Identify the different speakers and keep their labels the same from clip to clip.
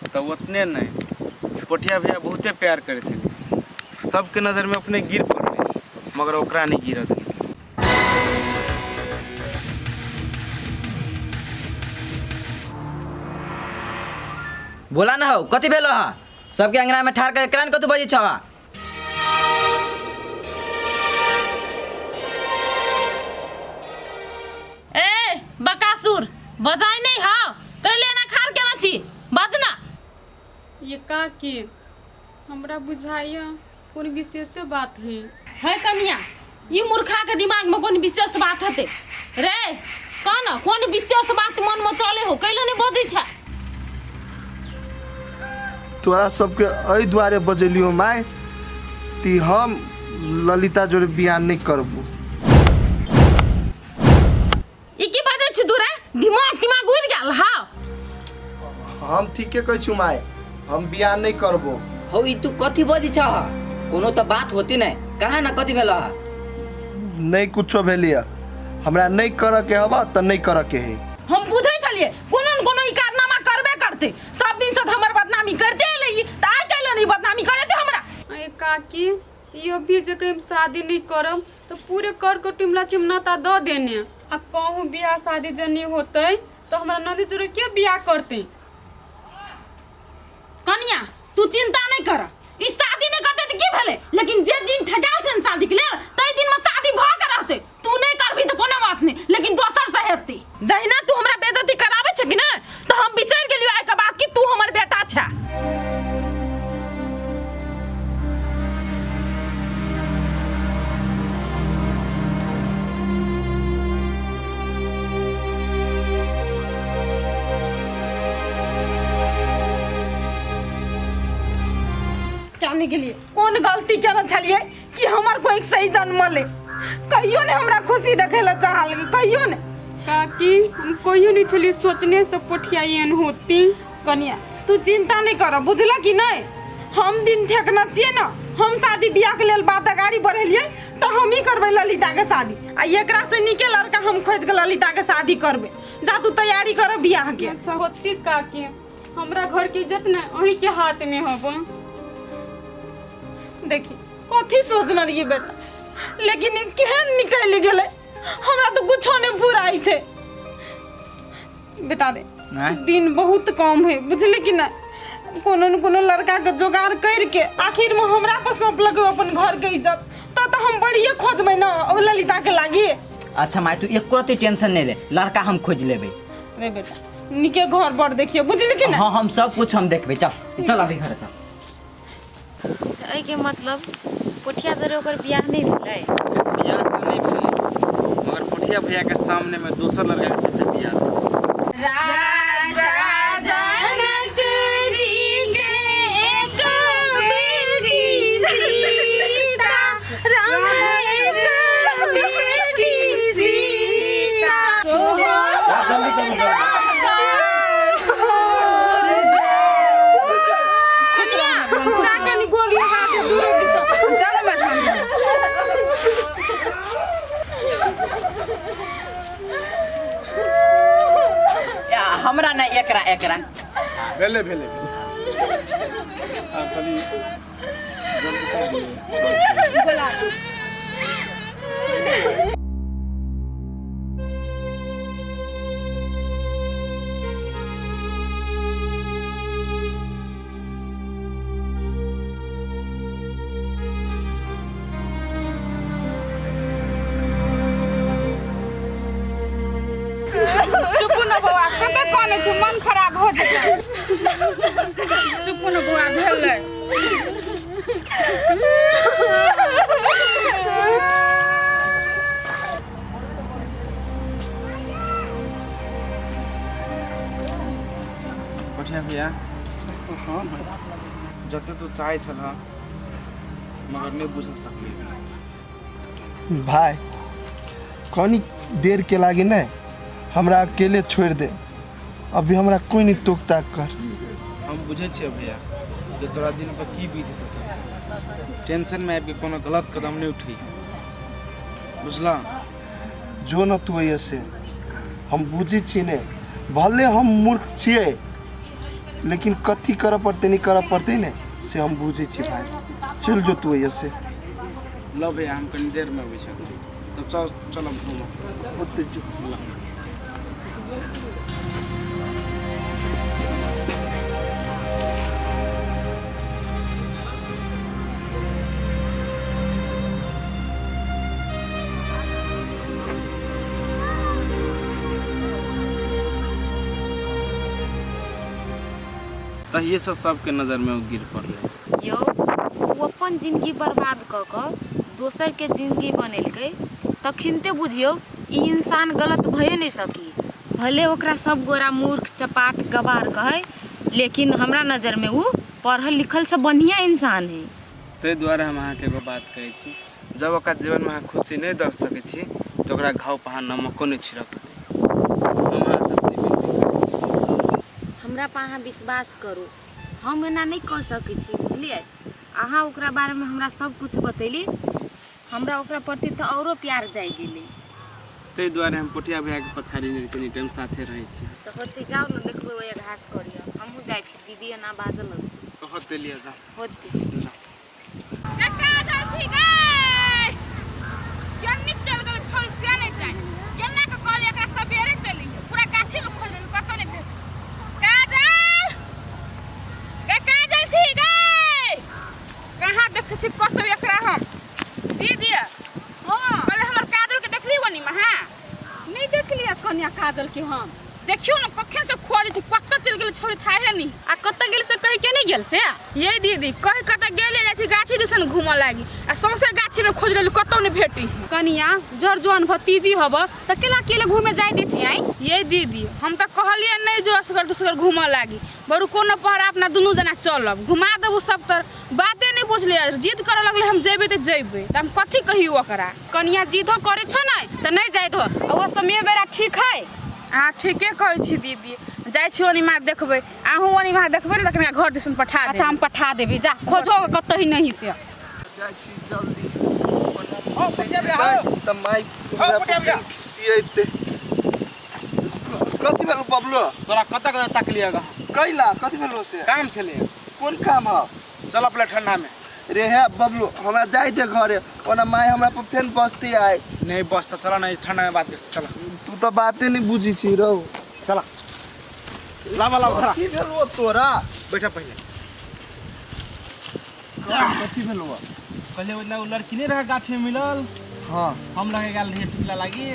Speaker 1: तऽ ओतने नहि पोठिया भैया बहुते प्यार करै छलै सबके नजरमे अपने गिर पड़लै मगर ओकरा नहि गिरऽ देलकै।
Speaker 2: बोला ना हौ कथी भेलो हा सबके अंगना में ठार कर करान कथी बजै छवा?
Speaker 3: ए बकासुर, बजाय नहीं हाव कैले एना खार केना छी, बजना।
Speaker 4: ये काकी, हमरा बुझाइया कोनो विशेषे बात है।
Speaker 3: है कनिया, ई मूर्खा के दिमाग में कोन विशेष बात हेतै रे? कह न, कोन विशेष बात मन में चले हो, कैले नहीं बजै छै?
Speaker 5: तोरा सबके एहि दुआरे बजेलियो माय ती हम ललिता जोड़े बियाह नहीं करबो।
Speaker 3: ई की बजै छी दूरे, दिमाग दिमाग उड़ि गेल हा?
Speaker 5: हम ठीके कहै छु माय, हम बियाह नहीं करबो।
Speaker 2: हौ ई तू कथी बजै छह? कोनो तऽ बात होती नहीं, कहाँ ना कथी भेल हा?
Speaker 5: नहीं कुछो भेलिया, हमरा नहीं करऽ के हबा तऽ नहीं करऽ के है।
Speaker 3: हम बुझै छलियै कोनो न कोनो ई कारनामा करबे करतै। सब दिन से तऽ हमर बदनामी करते एलै ई, तऽ आइ कैले नहीं बदनामी करते हमरा?
Speaker 4: अरे काकी, ई अभी जे कहीं हम शादी नहीं करब तऽ पूरे कर कुटुम्ब ला चिमनाता दऽ देने, आ कहूँ बियाह शादी जे नहीं होतै तऽ हमरा नदी जोड़े के बियाह करतै?
Speaker 3: कनिया तू चिंता नहीं कर, ई शादी नहीं करते तऽ की भेलै, लेकिन जे दिन ठकाल छै ने शादी के लेल तै दिन में शादी भऽ के रहतै। तू नहीं करबी तऽ कोनो बात नहीं, लेकिन दोसर से हेतै। जहिना तू हमरा बेइज्जती कराबै छै कि ना, तऽ हम बिसरि गेलियो आइ के बाद कि तू हमर बेटा छै। जाने के लिए कोन गलती केने छलियै कि हमर कोई सही जन्मले कहियो ने हमरा खुशी देखे ला चाहल, कहियो ने।
Speaker 4: काकी, हम कहियो नहीं छलियै सोचने से पोठिया एहन होती।
Speaker 3: कनिया तू चिंता नहीं कर, बुझल कि नहीं? हम दिन ठेकना छियै ना, हम शादी बियाह के लेल बात अगाड़ी बढ़ेलियै तऽ हम ही करबै ललिता के शादी, आ एकरा से नीके लड़का हम खोज के ललिता के शादी करबै। जा तू तैयारी कर बियाह के।
Speaker 4: अच्छा होती काकी, हमरा घर के इज्जत ने अहीं के हाथ में होबो।
Speaker 3: देखी कथी सोचने रहियै बेटा, लेकिन ई केहन निकलि गेलै, हमरा तऽ कुछो नहि फुराइ छै बेटा रे।
Speaker 2: आँय?
Speaker 3: दिन बहुत कम है, बुझली कि नहीं? कोनो न कोनो लड़का के जोगाड़ करके आखिर में हमरा पर सौंपलक अपन घर के इज्जत, तो हम बड़िए खोजबै ना ओ ललिता के लागी।
Speaker 2: अच्छा माय, तू एको रत्ती टेंशन नहीं ले, लड़का हम खोज लेबै।
Speaker 3: रे बेटा, निके घर पर देखिए, बुझली कि ना?
Speaker 2: हाँ, हम सब कुछ हम देखबै। चल चल अभी घर चल।
Speaker 6: तऽ एहिके मतलब पोठिया जरे ओकर बियाह नहि भेलै?
Speaker 1: बियाह तऽ नहि भेलै, मगर पोठिया भैया के सामने में दोसर लड़का के साथे बियाह भेल।
Speaker 3: राजा जनक जी के एक बेटी सीता, राम एक बेटी सीता। कनिया, जा कनी गोर लगा दे दूरे दिस।
Speaker 7: चल मझान।
Speaker 2: या, हमरा नहीं, एकरा एकरा
Speaker 1: भेलै भेलै भेलै। आब खाली जल्दी कर दियौ।
Speaker 7: चुपू न बौआ, कते कानै छै, मन खराब हो जेतै। चुपू न बौआ, भेलै।
Speaker 1: पोठिया भैया।
Speaker 5: हाँ भाई।
Speaker 1: जते तू चाहै छलह मगर नहि बुझ सकली।
Speaker 5: भाई, कनी देर के लागी ने हमरा अकेले छोड़ दे, अभी हमरा कोई नहीं टोक टाक कर।
Speaker 1: हम बुझै छियै भैया जे तोरा दिन पर की बीतैत हेतौ से। टेंशन में आबि के कोनो गलत कदम नहि उठै, बुझलह?
Speaker 5: जो न तू ऐसे हम बुझी छी ने, भले हम मूर्ख छियै लेकिन कथी करऽ पड़तै नहि करऽ पड़तै ने से हम बुझै छी भाय। चल जो तू एहिसँ।
Speaker 1: ल भैया, हम कनी देरमे अबै छी, तब चल, चलब घूमऽ।
Speaker 5: ओते जो।
Speaker 1: तहिएसँ सबके नजरमे ओ गिर पड़लै।
Speaker 6: यौ, ओ अपन जिनगी बर्बाद कऽ कऽ दोसरके जिनगी बनेलकै, तखिनते बुझियौ ई इंसान गलत भइए नहि सकी। भले ओकरा सब गोरा मूर्ख चपाट गवार कहै, लेकिन हमरा नजरमे ओ पढ़ल लिखलसँ बढ़िआँ इंसान है।
Speaker 1: ताहि दुआरे हम अहाँके एगो बात कहै छी, जब ओकरा जीवनमे अहाँ खुशी नहि दऽ सकै छी तऽ ओकरा घावपर अहाँ नमको नहि छिड़कबै। हम अहाँसँ एतबे विनती करै छी।
Speaker 6: हमरा पर अहाँ विश्वास करू, हम एना नहि कऽ सकै छी, बुझलियै? अहाँ ओकरा बारेमे हमरा सब किछु बतेली, हमरा ओकरा प्रति तऽ औरो प्यार जागि गेलै।
Speaker 1: ताहि दुआरे हम पोठिया भैयाके पछाड़ी नहि रहै छी, एनी टाइम साथे रहै छी।
Speaker 6: तऽ होतै, जाउ ने, देखबै ओहि घास करियौ। हमहूँ जाइ छी, दीदी एना बाजऽ लगतै।
Speaker 1: होतै, लिअ जाउ।
Speaker 6: होतै।
Speaker 1: जाउ।
Speaker 7: कका जाइ छी गै, केन्नी चल गेल छोड़ से नहि जाय। केना के कहलियै एकरा सबेरे चलि, पूरा गाछी में खोज लेलहुँ, कतौ नहि भेट। काजल गै, काजल छी गै, कहाँ देखै छी कतौ एकरा हम? दीदी, हाँ, कहले हमर काजल के देखली ओनी में? हाँ,
Speaker 4: नहि देखलियै कन्या काजल के हम।
Speaker 7: देखियौ ने, कखन से खोजै छी, कतऽ चलि गेल छौड़ी थाहे नहि।
Speaker 4: आ कतऽ गेल से कहि के नहि गेल से?
Speaker 7: ये दीदी, कहि कतऽ गेले, जाइ छी गाछी दिसन घूमऽ लागी आ सौंसे गाछीमे खोजि लेलहुँ, कतौ नहि भेटी।
Speaker 4: कनिया, जर जुआन भतीजी हब तऽ केला केले घूमे जाय दै छी आइ?
Speaker 7: ये दीदी, हम तऽ कहलियै नहि जो असगर दुसगर घूमऽ लागी, बरु कोनो पहर अपना दुनू जना चलब, घुमा देबू सब तर। बाते नहि बुझलियै, जिद करऽ लगलै हम जेबै तऽ जेबै, तऽ हम कथी कहियौ ओकरा?
Speaker 4: कनिया, जिदो करै छौ ने तऽ नहि जाय दो, आ ओ समय बेरा ठीक है।
Speaker 7: अहाँ ठीके कहै छी दीदी, जाइ छी ओनी माँ देखबै, अहूँ ओनी माँ देखबै ने तऽ कनिया घर दिसन पठा देबै।
Speaker 4: अच्छा, हम पठा देबै, जा खोजो कतही नहीं से।
Speaker 5: जाइ छी जल्दी तऽ माइ हमरा पर खिसियेतै। कथी भेल बबलू?
Speaker 1: तोरा कतऽ कतऽ तकलियै ग?
Speaker 5: कैला, कथी भेल से?
Speaker 1: काम छलै।
Speaker 5: कोन काम ह?
Speaker 1: चल अपने ठंडा में।
Speaker 5: रे हे बबलू, हमरा जाय दे घरे, ओना माय हमरा पर फेन बसती आय।
Speaker 1: नहीं बस तऽ चल ना, ठंडा में बात कर, चल।
Speaker 5: तू तऽ बाते नहीं बुझी छी रौ।
Speaker 1: चल, लावा लावा धरा।
Speaker 5: कथी भेल तोरा?
Speaker 1: बैठा पहिले।
Speaker 5: कथी भेल?
Speaker 1: कहले ओना ओ लड़की नहीं रहा गाछी में मिलल?
Speaker 5: हाँ।
Speaker 1: हम लगे गेल रहियै चुगला लागी।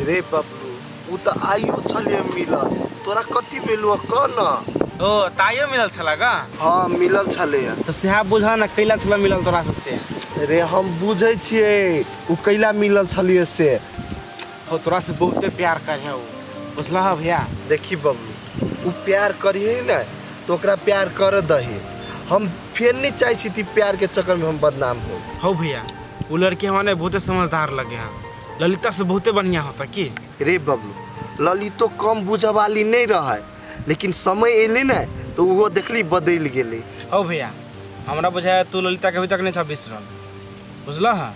Speaker 5: रे बबलू, उ तऽ आइयो छलियै मिलल, तोरा कथी भेल कह न।
Speaker 1: ओ ताइयो मिलल छला गा?
Speaker 5: हाँ, मिलल छलै।
Speaker 1: तऽ सेहा बुझा न, कैला छला मिलल तोरा से से?
Speaker 5: रे, हम बुझै छियै उ कैला मिलल छलियै से।
Speaker 1: हो, तोरा से बहुते प्यार करे है उ, बुझला है भैया?
Speaker 5: देखी बबलू, उ प्यार करिहे ने तो ओकरा प्यार कर दही, हम फेर नहीं चाहै छी कि प्यार के चक्कर में हम बदनाम हो।
Speaker 1: हो भैया, वो लड़की हमारे बहुते समझदार लगे हैं, ललिता से बहुते बढ़िया होता की।
Speaker 5: रे बबलू, ललितो कम बुझऽ वाली नहीं रहे, लेकिन समय एलै ने तो उहो देखली बदलि गेलै।
Speaker 1: हो भैया, हमरा बुझाया तू ललिता के अभी तक नहीं छ बिसरल, बुझल है?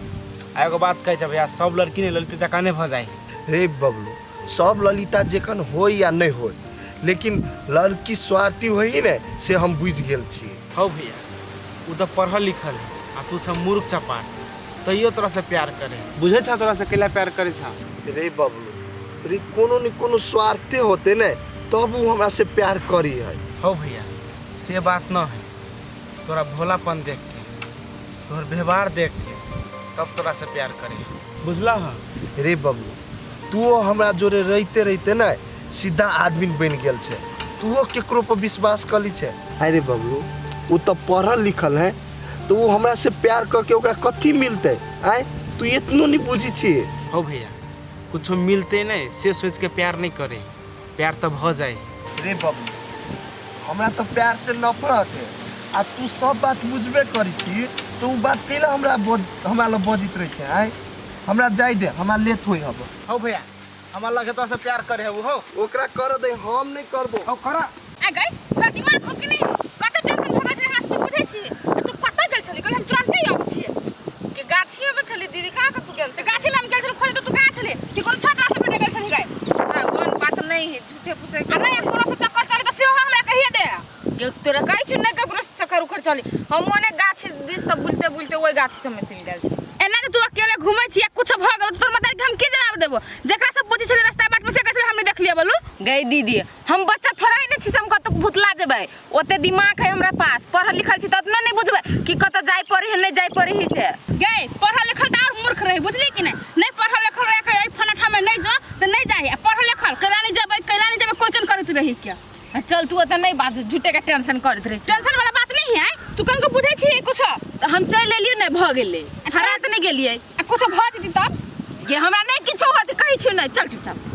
Speaker 1: आ एगो बात कहै छ भैया, सब लड़की ने ललिता काने भऽ जाइ।
Speaker 5: रे बबलू, सब ललिता जखन होय या नहीं होय, लेकिन लड़की स्वार्थी होई ने से हम बुझि गेल छी।
Speaker 1: हो भैया, उ तऽ पढ़ल लिखल है आ तू छ मूर्ख चपाट, तैयो तोरा से प्यार करे, बुझै छ तोरा से कैला प्यार करे छ?
Speaker 5: रे बबलू, रे कोनो ने कोनो स्वार्थे होते ने तब उ हमरा से प्यार करी है।
Speaker 1: हो भैया, से बात न है, तोरा भोलापन देख के, तोहर व्यवहार देख के तब तोरा से प्यार करे, बुझला है?
Speaker 5: रे बबलू, तू हमरा जोरे रहिते रहिते ने सीधा आदमी बनि गेल छै, तूहो केकरो पर विश्वास कर ली छै। अरे बबलू, उ तऽ पढ़ल लिखल है तो वो हमरा से प्यार करके ओकरा कथी मिलते आय, तू इतनो नहीं बुझी छी।
Speaker 1: हो भैया, कुछो मिलते नहीं से सोच के प्यार नहीं करे, प्यार तो भ जाए।
Speaker 5: रे बबलू, हमरा तो प्यार से नफरत है आ तू सब बात बुझबे करी छी तो उ बात कैला हमरा हमरा लग बजित रहे छै आय? हमरा जाय दे, हमरा लेट होई हब।
Speaker 1: हो भैया, हमरा लगे तो से प्यार करे है हो।
Speaker 5: ओकरा कर दे, हम नहीं करबो।
Speaker 1: हो करा।
Speaker 7: आ गई, तोरा दिमाग हो कि नहीं हो? कते टेंशन भऽ गेल छलै हमरा से तू बुझै छी? आ तू कतऽ गेल छली? कहली हम तुरन्ते अबै छियै।
Speaker 3: के गाछिए में छली दीदी, कहाँ कतू गेल?
Speaker 7: तऽ गाछी में हम गेल छली खोजे तऽ तू कहाँ छली? कि कोनो छात्रा से भेट गेल छली गई?
Speaker 3: ओहन बात नहीं है, झूठे फूसे।
Speaker 7: आ नहि कोनो से चक्कर चले तऽ सेहो हमरा कहिए दे।
Speaker 6: कहै छी नहि ककरो से चक्कर उकर चली। हम ओने गाछ दिस सब बुलते बुलते ओहि गाछ सबमे चलि गेल छी।
Speaker 7: एना जे तू अकेले घूमै छी आ कुछो भऽ गेल तोर मतारी के हम की जवाब देबो? जेकरा सब पूछै छलै रास्ता बाट में से कहै छलै हम नहि देखलियै बोलू।
Speaker 6: गई दीदी, हम बच्चा थोड़ा ही नहीं छी से हम कतौ भुतला जेबै। ओते दिमाग है हमरा पास, पढ़ल लिखल छी तऽ उतना नहीं बुझबै कि कतऽ जाय पड़े है नहीं जाय पड़े है से।
Speaker 7: गई पढ़ल लिखल तऽ और मूर्ख रही, बुझली कि नहीं? नहीं पढ़ल लिखल रह के एहि फनाठा में नहीं जो तऽ नहीं जाही, आ पढ़ल लिखल कैला नहीं जेबै कैला नहीं जेबै क्वेश्चन करैत रही क्या?
Speaker 6: आ चल तू ओतऽ नहीं बाजू, झूठे के टेंशन करैत रही।
Speaker 7: टेंशन वाला बात नहीं है, तू कनको बुझै छी कुछो?
Speaker 6: तऽ हम चलि एलियै ने, भऽ गेलै, हरा तऽ नहीं गेलियै।
Speaker 7: आ कुछो भऽ जेतै तब?
Speaker 6: गे हमरा नहीं किछो होतै, कहै छियौ ने, चल चुपचाप।